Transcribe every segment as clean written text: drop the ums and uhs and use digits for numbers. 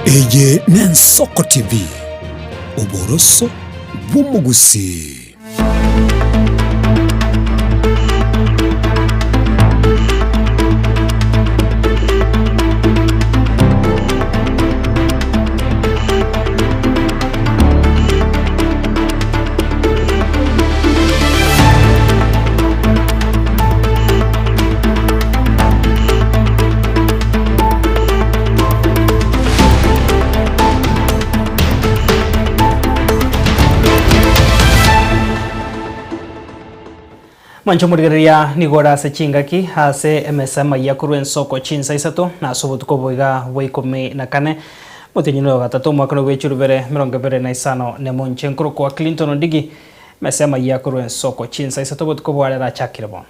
Eye n'Ensoko TV, oboroso bw'omogusii. Mwanche omorigereria nigo ore ase chingaki ase emesa amaiya korwa ensoko chinsa isato na ase obotuko boiga bwa ikomi na kane omotienyi oyo gatato omwaka bwa echirubere emerongo ebere na isano na emonche nkorokwa Clinton Ondigi emesa amaiya korwa ensoko chinsa isato obotuko bware erachakire bono.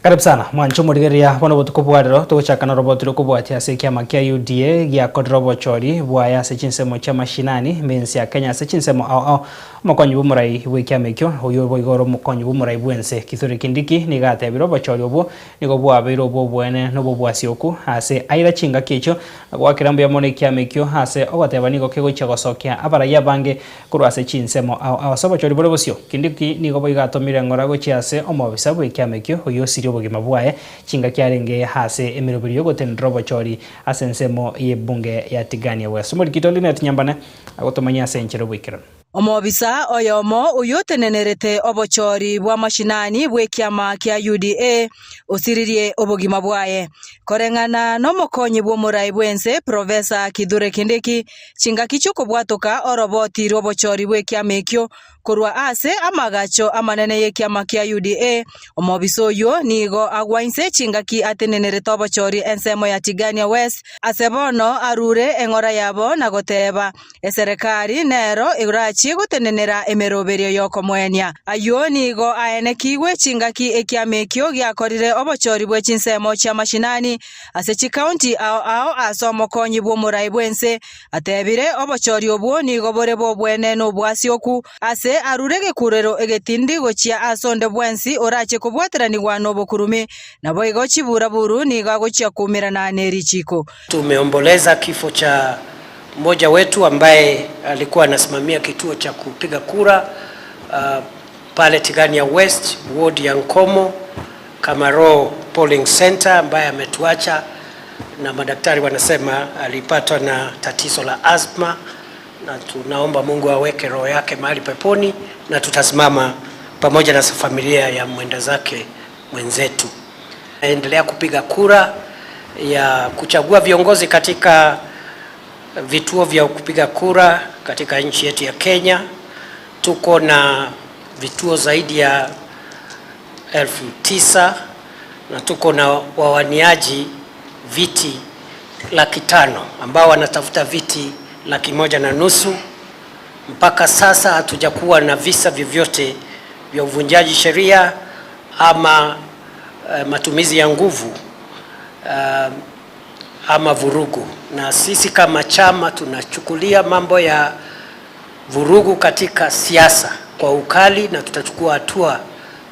Karibu sana mwancho omorigereria bono obotuko bwa rero togochaka na oroboti rokobwatia ase ekiama kia UDA giakorire obochori bwaye ase chinsemo chia mashinani ime ya Kenya ase chinsemo ao ao omokonyi bwa omorai bwa ekiama ekio oyo boigo ore omokonyi bwa omorai bwa ense Kithure Kindiki nigo atebire obochori obwo nigo bwabeire obwo obwene na obobwasioku ase aira chingaki echio na goakera mbuya mono ekiama ekio ase ogoteba nigo kegochia gosokia abarai abange korwa ase chinsemo ao ao ase obochori bore bosio Kindiki nigo boigo atomire ng'ora gochia ase omobisa bwa ekiama ekio oyo osirie obogima bwaye chingaki arenge ase emeroberi yogotenera obochori ase ensemo ya ebunge ya Tigania West. Omorikito Linet Nyambane agotomanyia ase enchera oboikeranu. Omobisa oyomo oyotenenerete obochori bw'amashinani bw'ekiama kia UDA osiririe obogima bwaye. Koreng'ana nomokonyi bw'omorai bw'ense Professor Kithure Kindiki, chingaki chi'okobwatoka oroboti rw'obochori bw'ekiama ekio korwa ase amagacho amanene y'ekiama kia UDA, omobisa oyio nigo agwa inse chingaki atenenerete obochori ensemo ya Tigania West ase bono arure eng'ora yabo na goteba eserekari nero erachie gotenenera emeroberio y'okomwenia. Ayio nigo aenekigwe chingaki ekiama ekio giakorire obochori bwe chinsemo chia mashinani ase chikaunti ao ao ase omokonyi bw'omorai bw'ense atebire obochori obwo nigo bore bobwene n'obwasioku ase arure gekurero egetindi gochia ase onde bwensi orache kobwateranigwa n'obokurumi nabo igo chiburaburu nigo agochia kumirana n'erichiko. Tumeomboleza kifo cha mmoja wetu ambaye alikuwa anasimamia kituo cha kupiga kura pale Tigania West, ward ya Nkomo, Kamaro Polling Center, ambaye ametuacha na madaktari wanasema alipatwa na tatizo la asthma, na tunaomba Mungu aweke roho yake mahali peponi, na tutasimama pamoja na familia ya mwenda zake mwenzetu. Naendelea kupiga kura ya kuchagua viongozi katika vituo vya kupiga kura katika nchi yetu ya Kenya. Tuko na vituo zaidi ya 9,000 na tuko na wawaniaji viti 500,000 ambao wanatafuta viti 150,000. Mpaka sasa hatujakuwa na visa vyovyote vya uvunjaji sheria ama matumizi ya nguvu ama vurugu. Na sisi kama chama tunachukulia mambo ya vurugu katika siasa kwa ukali, na tutachukua hatua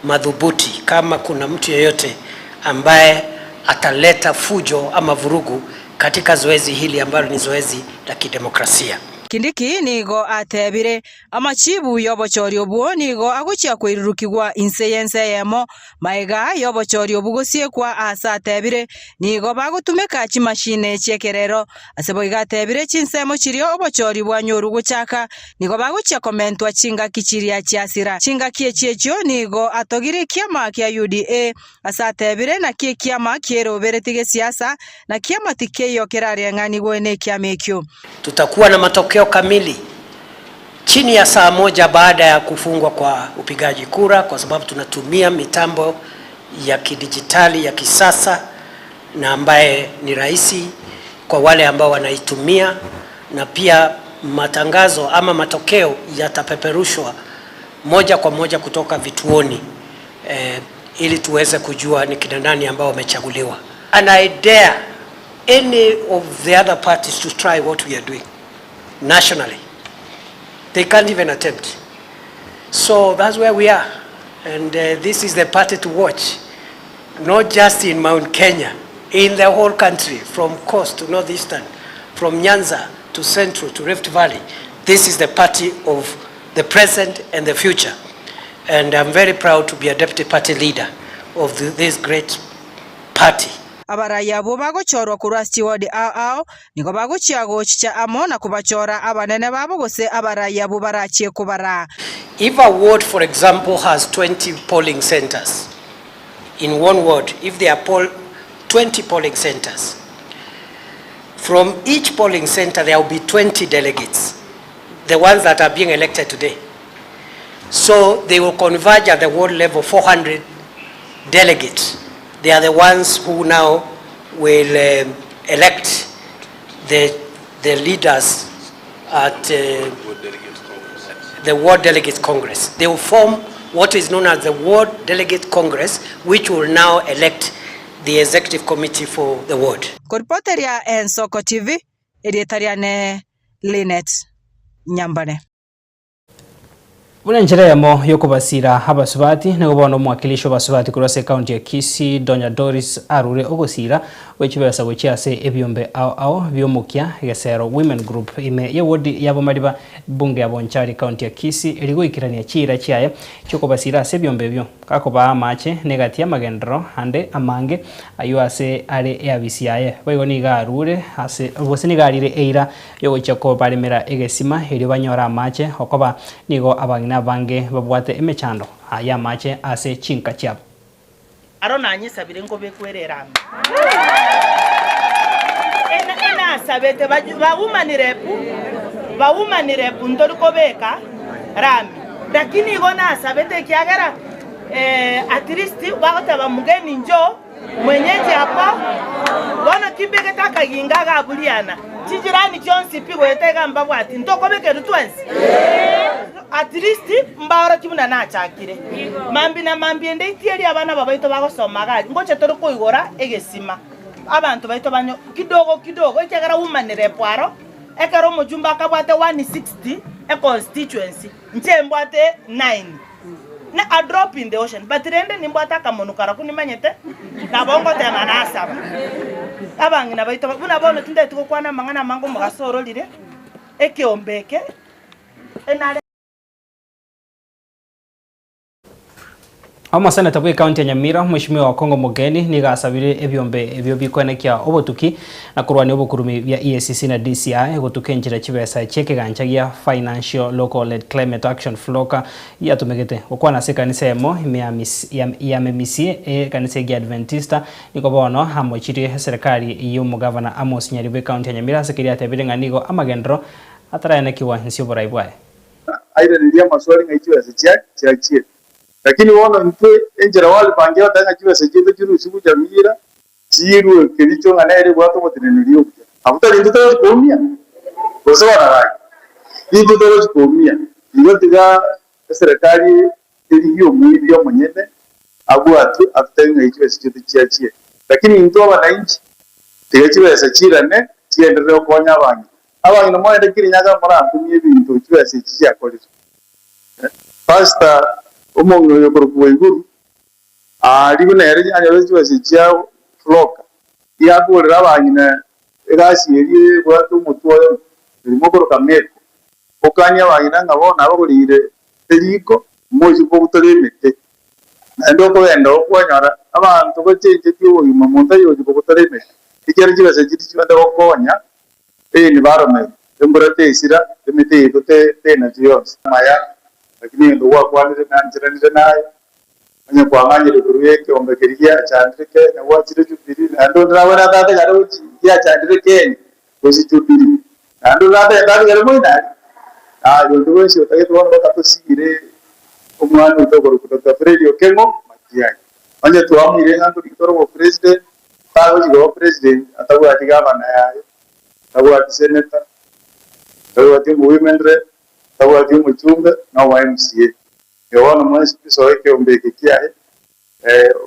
madhubuti kama kuna mtu yeyote ambaye ataleta fujo ama vurugu katika zoezi hili ambalo ni zoezi la kidemokrasia. Kindiki nigo atebire amachibu y'obochori obwo nigo agochia koirurukigwa inse y'ense eyemo maiga y'obochori obu gosiekwa ase atebire nigo bagotumeka chimashine chiekerero ase boiga atebire chinsemo chiria obochori bwanyoru gochaka nigo bagochia komentwa chingaki chiria chiasira chingaki echi echio nigo atogire ekiama kia UDA ase atebire naki ekiama kierobereti gesiasa na kiama tikeiyo kerareng'anigwe na ekiama ekio. Tutakuwa na matokeo kamili chini ya saa moja baada ya kufungwa kwa upigaji kura, kwa sababu tunatumia mitambo ya kidijitali ya kisasa na ambaye ni rahisi kwa wale ambao wanaitumia, na pia matangazo ama matokeo yatapeperushwa moja kwa moja kutoka vituoni ili tuweze kujua ni kina nani ambao wamechaguliwa. And I dare any of the other parties to try what we are doing nationally. They can't even attempt. So that's where we are. And this is the party to watch, not just in Mount Kenya, in the whole country, from coast to northeastern, from Nyanza to Central to Rift Valley. This is the party of the present and the future. And I'm very proud to be a deputy party leader of this great party. Abarai abwo bagochorwa korwa ase chiwodi ao ao nigo bagochia gochicha amo na kobachora abanene babo gose abarai abwo barachie kobara. If a ward, for example, has 20 polling centers, in one ward, if there are 20 polling centers, from each polling center there will be 20 delegates, the ones that are being elected today. So they will converge at the ward level, 400 delegates. They are the ones who now will elect the leaders at the Ward Delegates Congress. They will form what is known as the Ward Delegate Congress, which will now elect the executive committee for the ward. Koripoteria Ensoko TV, Edietariane Linet Nyambane. Buna njira yamo yokubasira abasubati nigo bono omwakilishi obasubati korwa ase ekaunti ya Kisii Donya Doris arure ogosira gwechibesa gochia ase ebiombe ao ao biomokia Gesero Women Group ime ye wodi yabo mariba bunge ya Bonchari kaunti ya Kisii erigoikirania chira chiaye chiokobasira ase ebiombe ebio kakoba amache negati amagendero ande amange ayo ase are eabisi yaye boigo niga arure ase gose niga arire eira yogochia kobaremera egesima erio banyora amache okoba nigo abang'ina bange babwate emechando aya mache ase chinka chiabo arona nyisabire ngo bekwererana ena sabete bawumanirepu ntoriko beka rami lakini igona sabete kiagera at least bagotaba mugeni njo mwenyeji hapa bona kimbeke takaginga gabuliana chijirani chonsi pigo etega mbabwati ntokobeke rutwensi at least mbaro kibuna nachakire mambi na mambi ende itieri abana babaito bagosoma gari ngoche tori koigora egesima abantu baito banyo kidogo kidogo echagara umanire pwaro ekero mujumba akabwate 160 e constituency nche mbwate 9 na a drop in the ocean but rende nimbwata kamonukara kunimanyete nabongo temanasaba abangina baito buna bono tinde tukokwana mangana mango mugasororire ekiombeke enare. Omoseneta bwe county ya Nyamira Mheshimiwa Wakongo Mogeni nigasabire ebyombe ebyo bikwenekia obotuki na kurwania obokurumi bya EACC na DCI gotukenjira chibesa chekegancha gya Financial Local Led Climate Action Floka yatumegete okwana se kanisa emo ya memisie kanisa ya Adventista niko bono hamochiri serikali yo governor Amos Nyaribo county ya Nyamira sekiria tebirenga nigo amagendro ataraenekiwa nsio boraibwae aire nilia maswali ngaichiwa chia lakini wona ntwe enjera wali pangira tanga chiwe sejito chiru siku jamira chiru kiricho ngana ere bwato motenenelio afuta lindu to komia kosowa rai lindu to komia iyo tiga serikali teriyo muibyo mwenyene abu atu afuta ngai sejito chia chia lakini ntwe wananchi tiga chiwe sechirane chiendereo konya abangi abangi no moende kirinyaga morantumie ebintu chiwe sechi akorire pastor omongo yokorukuwa iguru ari kunere anyore chiwesi chia floka yakurira abang'ina egasi eri bwate omotwe oyo erimo okoroka meko okania abang'ina ng'a bono abagorire eriko mochi kobutora emete naende okogenda okwanyora abanto bachenchetie obogima monto ayochi kobutora emete ekero chibesa chiri chibande gokonya environment embura teisira emete yaito tenachi yonsi maya lakini ndo wakwanire nanjiranire naye onye kwang'anyire korwa ekiombe keria giachandire Kenya gwachire Jubilee naende onde nabwene tategare gochi giachandire Kenya gochi Jubilee naende onde natagete tatigare moinari aye onde bwensi otagete bono bakatosigire omwana oito okorokwa Dr. Fred Okengo Matiang'i onye twamwire ng'a ntori tore obo president tagochi koba president atabwati gavana yaye atabwati senator atabwati omo women rep tabwati omochumbe na omo MCA ewono mwesi tusoe kiombeke kiaye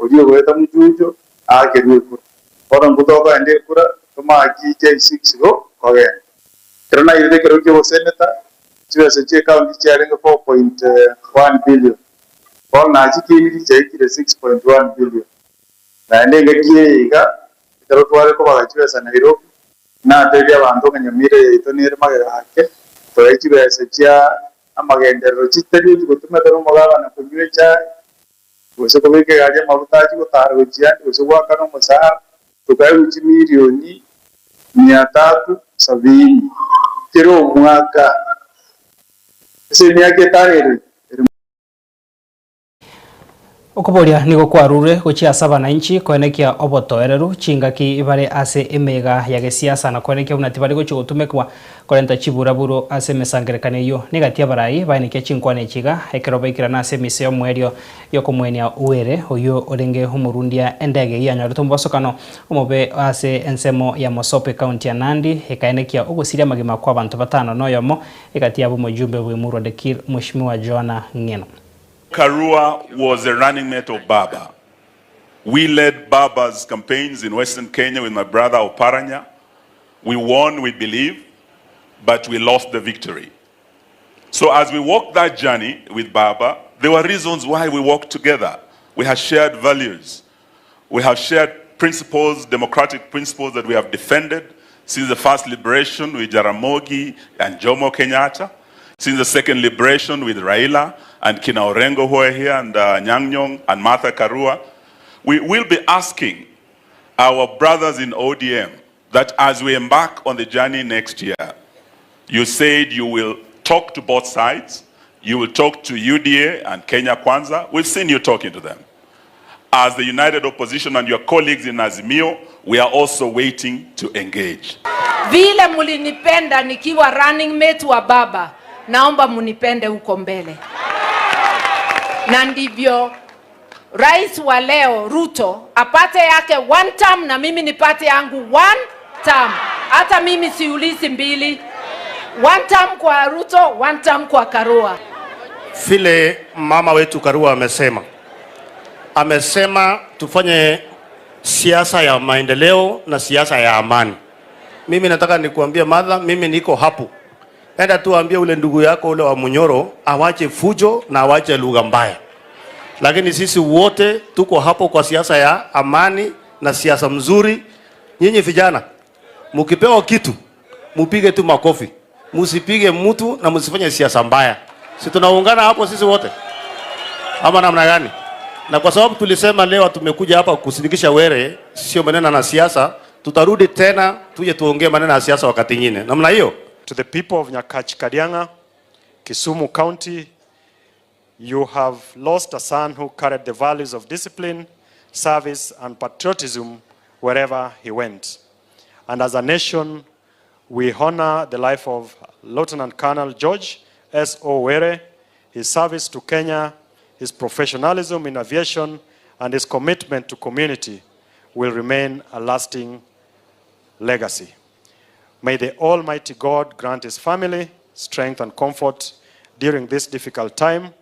orio goeta muchucho akerwe ekura bono nkotokoenda ekura tomaki J6 go kogenda kero nairire ekero kia oboseneta Chibesa chia county chiarenge 4.1 billion. Bono nachikiniri chiaikire 6.1 billion. Naende engaki eye iga, ekero tware kobaga chibesa Nairobi, natebi abanto ng'a Nyamira yaito nere magega ake, toe chibesa chia amagenderero chitari gotumeka na omogabana konywa echae, gose kobeka egari amaguta achi gotara gochia ande, gose goakana omosara, tokaegwa chimilioni 370 kera omwaka. Ase emiaka etano ere Okoboria nigo kwarure gochia ase abananchi koenekia obotoereru chingaki bare ase emega ya gesiasa na koenekia buna tibari gochia gotumekwa korenta chiburaburo ase emesangerekano eywo. Nigatia abarai baenekia chinkwana echiga ekero baikirana ase emise y'omwerio yokomwenia Were oywo orenge omorundia endege eywo yanyorete omobasokano omobe ase ensemo ya Mosop ekaunti ya Nandi ekaenekia ogosiria amagima kwa abanto batano na oyomo egati yabo omojumbe bwa Emurua Dikirr Mweshimiwa Johana Ng'eno. Karua was a running mate of Baba. We led Baba's campaigns in Western Kenya with my brother Oparanya. We won, we believe, but we lost the victory. So as we walked that journey with Baba, there were reasons why we walked together. We have shared values. We have shared principles, democratic principles that we have defended since the first liberation with Jaramogi and Jomo Kenyatta, since the second liberation with Raila and Kina Orengo who are here, and Anyang' Nyong'o and Martha Karua. We will be asking our brothers in ODM that as we embark on the journey next year, you said you will talk to both sides. You will talk to UDA and Kenya Kwanza. We've seen you talking to them. As the united opposition and your colleagues in Azimio, we are also waiting to engage. Vile mulinipenda nikiwa running mate wa baba, naomba munipende huko mbele. Na ndivyo rais wa leo Ruto apate yake one term na mimi nipate yangu one term. Hata mimi siulizi mbili. One term kwa Ruto, one term kwa Karua. Vile mama wetu Karua amesema tufanye siasa ya maendeleo na siasa ya amani. Mimi nataka nikuambie madha, mimi niko hapo. Enda tu ambie ule ndugu yako ule wa Munyoro awache fujo na awache lugha mbaya, lakini sisi wote tuko hapo kwa siasa ya amani na siasa mzuri. Nyinyi vijana mkipewa kitu mupige tu makofi, musipige mtu na msifanye siasa mbaya. Si tunaungana hapo sisi wote ama namna gani? Na kwa sababu tulisema leo tumekuja hapa kusindikisha Were, sio maneno na siasa, tutarudi tena tuje tuongee maneno ya siasa wakati mwingine. Namna hiyo. To the people of Nyakach Kadianga, Kisumu County, you have lost a son who carried the values of discipline, service, and patriotism wherever he went. And as a nation, we honor the life of Lieutenant Colonel George S. O. Were, his service to Kenya, his professionalism in aviation, and his commitment to community will remain a lasting legacy. May the Almighty God grant his family strength and comfort during this difficult time,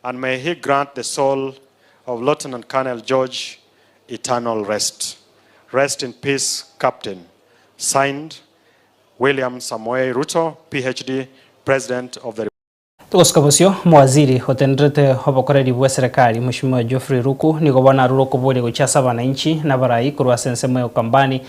and may he grant the soul of Lieutenant Colonel George eternal rest. Rest in peace, Captain. Signed, William Samoei Ruto, PhD, President of the Tugosika bosio mwaziri otenderete obokoreri bwa serikali Mheshimiwa Geoffrey Ruku nigo bwana arure okoboria gochia ase abananchi na abarai korwa ase ensemo ya Ukambani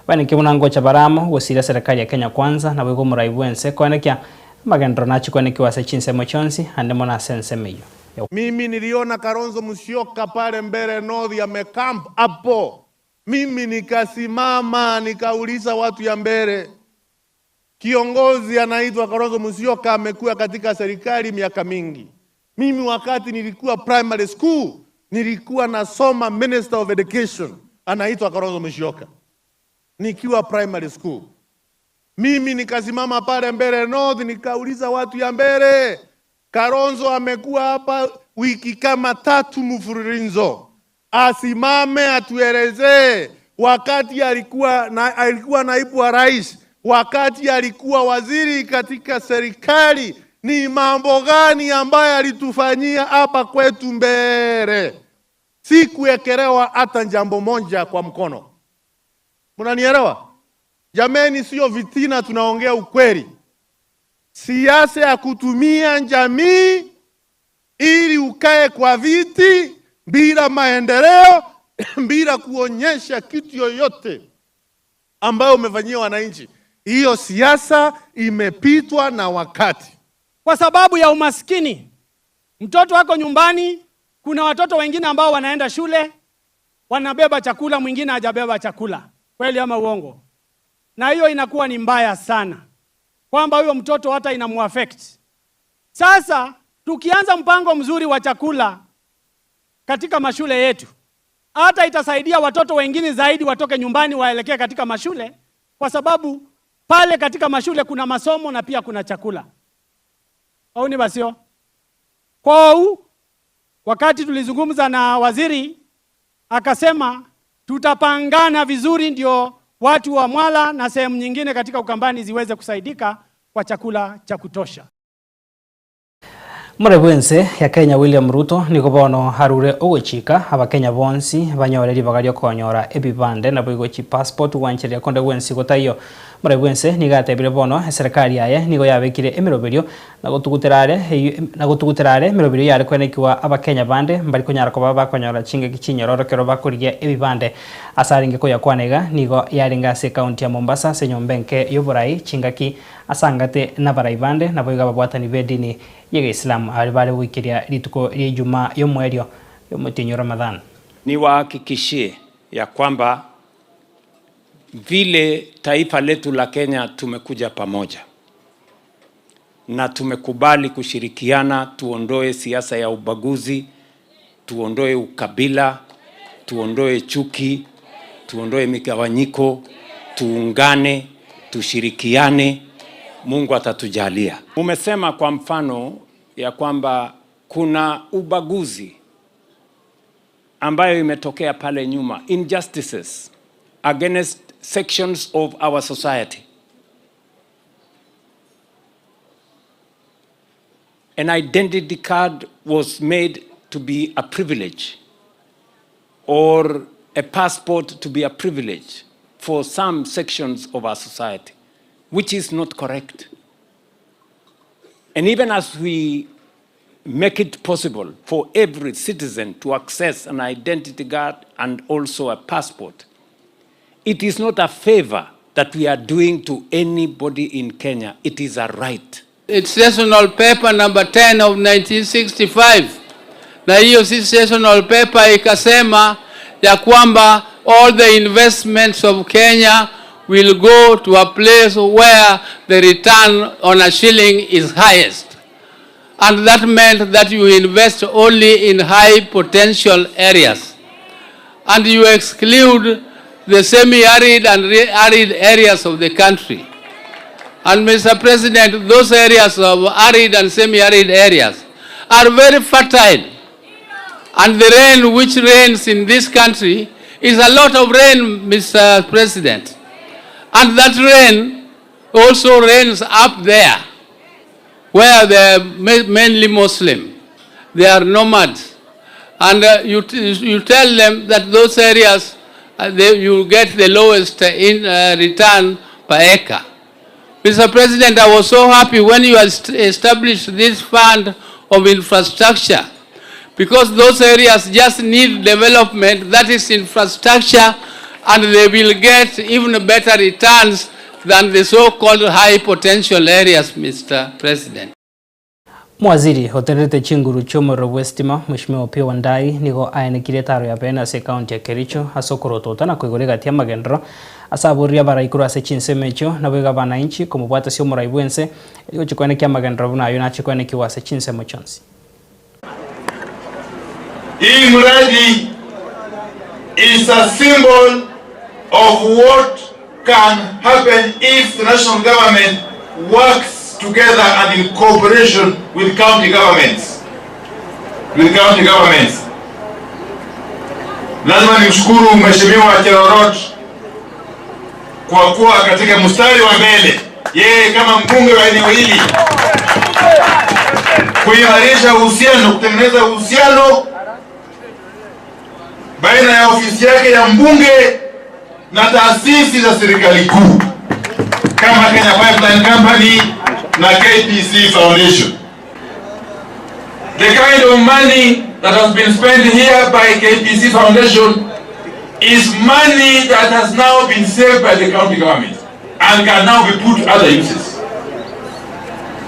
baneke buna ngocha baramo gosiria serikali ya Kenya Kwanza nabo igo omorai bwa ense koenekia magendero nachi koenekiwa ase chinsemo chionsi ande mono ase ensemo eywo. Mimi niliona Kalonzo Musyoka pale mbele North amecamp hapo. Mimi nikasimama nikauliza watu ya mbele, kiongozi anaitwa Kalonzo Musyoka amekuwa katika serikali miaka mingi. Mimi wakati nilikuwa primary school nilikuwa nasoma Minister of Education anaitwa Kalonzo Musyoka nikiwa primary school. Mimi nikasimama pale mbele North nikauliza watu ya mbele, Kalonzo amekuwa hapa wiki kama 3 mfululizo, asimame atuelezee wakati alikuwa naibu wa rais, wakati alikuwa waziri katika serikali, ni mambo gani ambayo alitufanyia hapa kwetu mbele. Sikuwekelewa hata jambo moja kwa mkono. Mnanielewa? Jameni, sio vitina, tunaongea ukweli. Siasa ya kutumia jamii ili ukae kwa viti bila maendeleo, bila kuonyesha kitu yoyote ambayo umefanyia wananchi. Hiyo siasa imepitwa na wakati. Kwa sababu ya umaskini, mtoto wako nyumbani, kuna watoto wengine ambao wanaenda shule, wanabeba chakula, mwingine hajabeba chakula. Kweli ama uongo? Na hiyo inakuwa ni mbaya sana, kwamba huyo mtoto hata inamuaffect. Sasa tukianza mpango mzuri wa chakula katika mashule yetu, hata itasaidia watoto wengine zaidi watoke nyumbani waelekee katika mashule, kwa sababu pale katika mashule kuna masomo na pia kuna chakula. Au ni basio? Kwa wakati tulizungumza na waziri akasema tutapangana vizuri ndio watu wa Mwala na sehemu nyingine katika Ukambani ziweze kusaidika kwa chakula cha kutosha. Murebwense ya Kenya William Ruto niko harure ogochika abakenya bonsi banyoreri bagalio konyora ebibande na boigochi passport wancheria konde wensi gotayo. Murebwense nigatebire bono serikali yaye nigo yabekire emiroberio na gotuguterare emiroberio yare kwenekiwa abakenya bande mbari konyara ko baba konyora chinge kichinyororo kero bakorigia ebibande asaringe ko yakwanega nigo yaringa se county ya Mombasa senyombenke yoborai chingaki asangate na baraibande na boiga babwatani bedini yega Islam ari bare wikiria rituko rya Ijumaa yomwerio yomutinyo Ramadhan. Niwahakikishie ya kwamba vile taifa letu la Kenya tumekuja pamoja na tumekubali kushirikiana, tuondoe siasa ya ubaguzi, tuondoe ukabila, tuondoe chuki, tuondoe migawanyiko, tuungane, tushirikiane, Mungu atatujalia. Umesema kwa mfano ya kwamba kuna ubaguzi ambayo imetokea pale nyuma, injustices against sections of our society. An identity card was made to be a privilege, or a passport to be a privilege for some sections of our society, which is not correct. And even as we make it possible for every citizen to access an identity card and also a passport, it is not a favor that we are doing to anybody in Kenya. It is a right. It's sessional paper number 10 of 1965. Na hiyo sessional paper ikasema ya kwamba all the investments of Kenya will go to a place where the return on a shilling is highest. And that meant that you invest only in high potential areas. And you exclude the semi-arid and arid areas of the country. And Mr. President, those areas of arid and semi-arid areas are very fertile. And the rain which rains in this country is a lot of rain, Mr. President. And that rain also rains up there, where they are mainly Muslim. They are nomads. And you tell them that those areas, you get the lowest return per acre. Mr. President, I was so happy when you established this fund of infrastructure, because those areas just need development, that is infrastructure, and they will get even better returns than the so-called high potential areas, Mr. President. Mwaziri hotelete chinguru chomoro Westima Mheshimiwa Opiyo Wandayi nigo aenekire taro ya bena ase county ya Kericho asokoroto na kuigorega tia magendro asaburia baraikuru ase chinsemecho na bwega bananchi komubwata sio muraibwense igo chikwenekia magendro bunayo na chikwenekiwa ase chinsemo chonsi. Hii mradi is a symbol of what can happen if the national government works together and in cooperation with county governments. With county governments. Lazima nimshukuru Mheshimiwa Cherorot kwa kuwa katika mstari wa mbele, yeye kama mbunge wa eneo hili, kuimarisha uhusiano, kutengeneza uhusiano baina ya ofisi yake ya mbunge na taasisi za serikali kuu kama Kenya Pipeline Company na KPC Foundation. The kind of money that has been spent here by KPC Foundation is money that has now been saved by the county government and can now be put to other uses.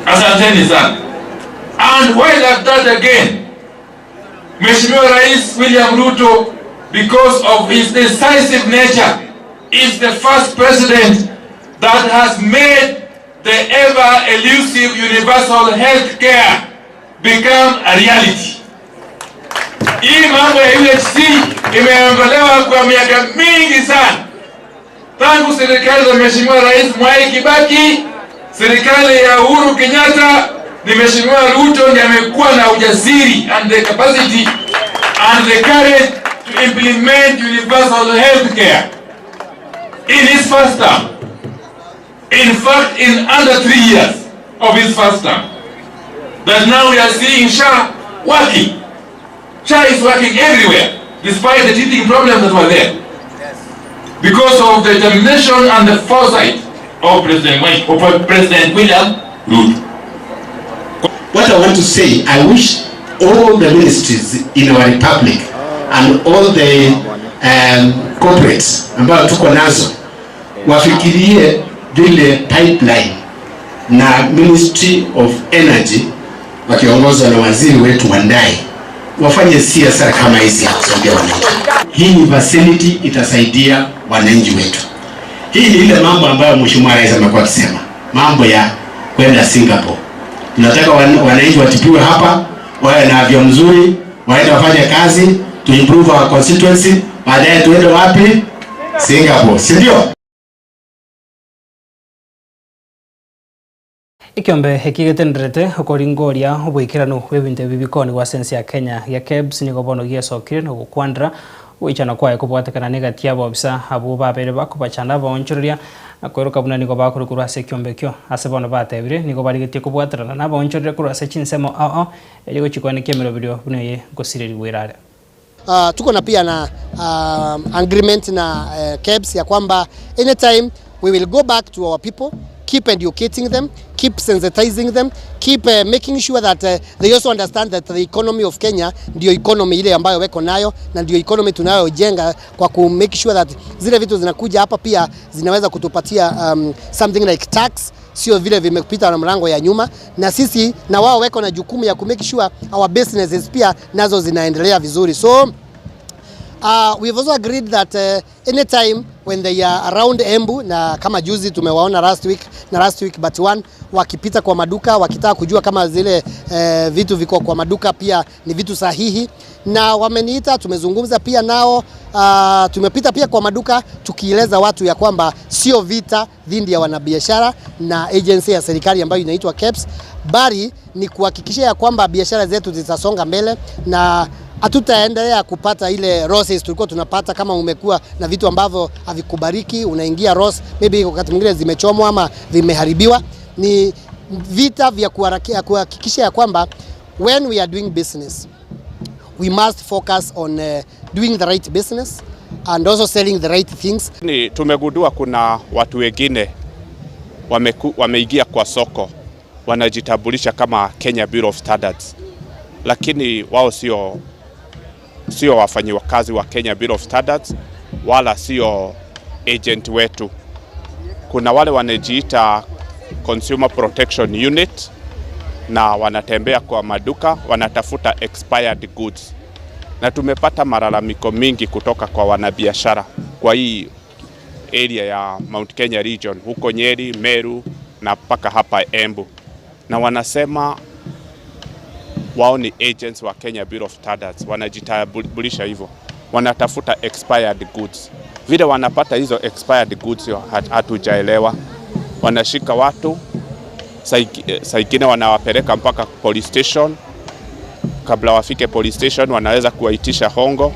Asanteni sana. And while at that again, Mheshimiwa Rais William Ruto, because of his decisive nature, is the first president that has made the ever elusive universal health care become a reality. Hii mambo ya UHC imeondolewa kwa miaka mingi sana tangu serikali za Mheshimiwa Rais Mwai Kibaki, serikali ya Uhuru Kenyatta. Ni Mheshimiwa Ruto ndiye amekuwa na ujasiri and the capacity and the courage to implement universal health care in his first term. In fact, in under 3 years of his first term. That now we are seeing SHA working. SHA is working everywhere, despite the teething problems that were there. Because of the determination and the foresight of President William Ruto. What I want to say, I wish all the ministries in our republic and all the corporates ambayo tuko nazo wafikirie vile pipeline na Ministry of Energy wakiongozwa na waziri wetu Wandayi wafanye CSR kama hizi ya kusaidia wananchi. Hii ni facility itasaidia wananchi wetu. Hii ni ile mambo ambayo Mheshimiwa Rais amekuwa akisema, mambo ya kwenda Singapore. Tunataka wananchi watibiwe hapa, wawe na afya mzuri, waende wafanye kazi, to improve our constituency, baadaye tuende wapi? Singapore, si ndio? Ikiombe ekigetenderete okoringoria oboikeranu bw'ebinto ebi bikoni gwa sense ya Kenya ya KEBS nigo bono giesokire na gokwandra goichana kwaye kobwatekana negati ya bobisa abo babere bakobachana baonchoreria akweruka buna nigo bakorwa ase ekiombe ekio ase bono batebire nigo barigetie kobwaterana na baonchoreria korwa ase chinsemo ao eri gochikwana kiemero birio buna ye gosirerigwa erare. Tuko na pia na agreement na KEBS ya kwamba anytime we will go back to our people, keep educating them, keep sensitizing them, keep making sure that they also understand that the economy of Kenya ndio economy ile ambayo weko nayo na ndio economy tunayojenga kwa ku make sure that zile vitu zinakuja hapa pia zinaweza kutupatia something like tax, sio vile vimepita na mlango ya nyuma, na sisi na wao weko na jukumu ya ku make sure our businesses pia nazo zinaendelea vizuri. So we've also agreed that anytime when they are around Embu, na kama juzi tumewaona last week na last week but one, wakipita kwa maduka wakitaka kujua kama zile vitu viko kwa maduka pia ni vitu sahihi, na wameniita, tumezungumza pia nao, tumepita pia kwa maduka tukieleza watu ya kwamba sio vita dhidi ya wanabiashara na agency ya serikali ambayo inaitwa KEBS, bali ni kuhakikisha ya kwamba biashara zetu zitasonga mbele na hatutaendelea kupata ile losses tulikuwa tunapata. Kama umekuwa na vitu ambavyo havikubariki, unaingia loss, maybe wakati mwingine zimechomwa ama vimeharibiwa. Ni vita vya kuhakikisha ya kwamba when we are doing business we must focus on doing the right business and also selling the right things. Ni tumegundua kuna watu wengine wameingia kwa soko wanajitambulisha kama Kenya Bureau of Standards, lakini wao sio wafanyikazi wa Kenya Bureau of Standards wala sio agent wetu. Kuna wale wanajiita Consumer Protection Unit na wanatembea kwa maduka wanatafuta expired goods, na tumepata malalamiko mingi kutoka kwa wanabiashara kwa hii area ya Mount Kenya region, huko Nyeri, Meru na mpaka hapa Embu, na wanasema wao ni agents wa Kenya Bureau of Standards, wanajitambulisha hivyo, wanatafuta expired goods. Vile wanapata hizo expired goods hatujaelewa. Wanashika watu, saa ingine wanawapeleka mpaka police station. Kabla wafike police station wanaweza kuwaitisha hongo,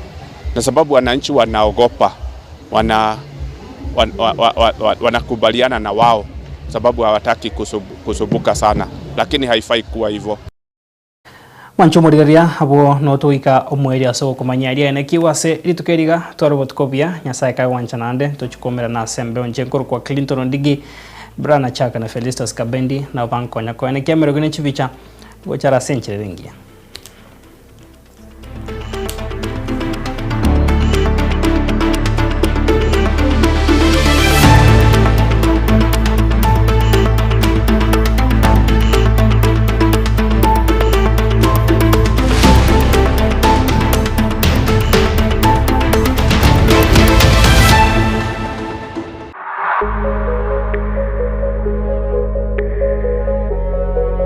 na sababu wananchi wanaogopa, wanakubaliana na wao sababu hawataki kusumbuka sana, lakini haifai kuwa hivyo. Mwancho morigeria abo notoika omweri ase okomanya aria ene kiwase rituko eriga tware botuko buya Nyasaye kagwancha nande tochikomera na asembe onche nkoro kwa Clinton Ondigi. Brana Chaka na Felistus Kabendi na bankonya koene kiamero gine chibicha gochara senchire ringia.